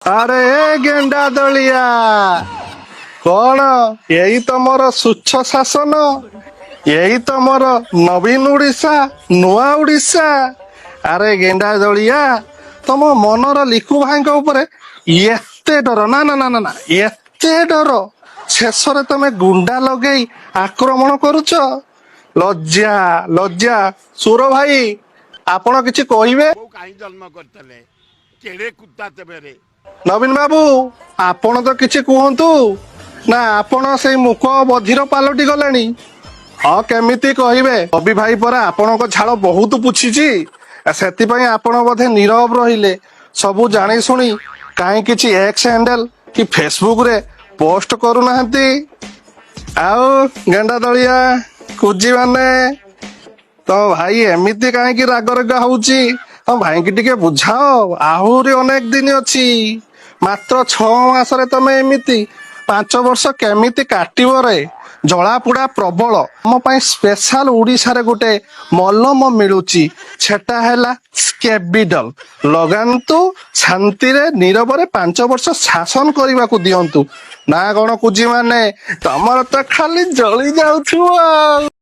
ଆରେ ଗେଣ୍ଡା ଦଳିଆ, କଣ ଏଇ ତମର ସ୍ୱଚ୍ଛ ଶାସନ? ଏଇ ତମର ନବୀନ ଓଡିଶା, ନୂଆ ଓଡିଶା? ଆରେ ଗେଣ୍ଡା ଦଳିଆ, ତମ ମନର ଲିକୁ ଭାଇଙ୍କ ଉପରେ ଏତେ ଡର? ନା ନା ନା ନା ନା, ଏତେ ଡର, ଶେଷରେ ତମେ ଗୁଣ୍ଡା ଲଗେଇ ଆକ୍ରମଣ କରୁଛ। ଲଜ୍ଜା, ଲଜ୍ଜା। ସୁର ଭାଇ, ଆପଣ କିଛି କହିବେ? ବୋଉ କାହିଁ ଜନ୍ମ କରିଥିଲେ? କେଡ଼େ କୁତ୍ତା ତେବେରେ। ନବୀନ ବାବୁ, ଆପଣ ତ କିଛି କୁହନ୍ତୁ ନା। ଆପଣ ସେଇ ମୁକ ବଧିର ପାଲଟି ଗଲେଣି। ହଁ, କେମିତି କହିବେ? ରବି ଭାଇ ପରା ଆପଣଙ୍କ ଝାଳ ବହୁତ ପୁଛିଛି। ସେଥିପାଇଁ ଆପଣ ବୋଧେ ନୀରବ ରହିଲେ। ସବୁ ଜାଣି ଶୁଣି କାହିଁ କିଛି ଏକ୍ସ ହ୍ୟାଣ୍ଡେଲ କି ଫେସବୁକ ରେ ପୋଷ୍ଟ କରୁନାହାନ୍ତି? ଆଉ ଗେଣ୍ଡା ଦଳିଆ କୁଜି ମାନେ, ତ ଭାଇ ଏମିତି କାହିଁକି ରାଗ ରାଗ ହଉଛି? ତମ ଭାଇଙ୍କି ଟିକେ ବୁଝାଅ। ଆହୁରି ଅନେକ ଦିନ ଅଛି। ମାତ୍ର 6 ମାସରେ ତମେ ଏମିତି, 5 ବର୍ଷ କେମିତି କାଟିବ ରେ? ଜଳାପୋଡା ପ୍ରବଳ। ଆମ ପାଇଁ ସ୍ପେଶାଲ ଓଡିଶାରେ ଗୋଟେ ମଲମ ମିଳୁଛି, ସେଟା ହେଲା ସ୍କେବିଡଲ। ଲଗାନ୍ତୁ, ଶାନ୍ତିରେ ନୀରବରେ 5 ବର୍ଷ ଶାସନ କରିବାକୁ ଦିଅନ୍ତୁ। ନା କଣ କୁଜି ମାନେ? ତମର ତ ଖାଲି ଜଳି ଯାଉଥିବ ଆଉ।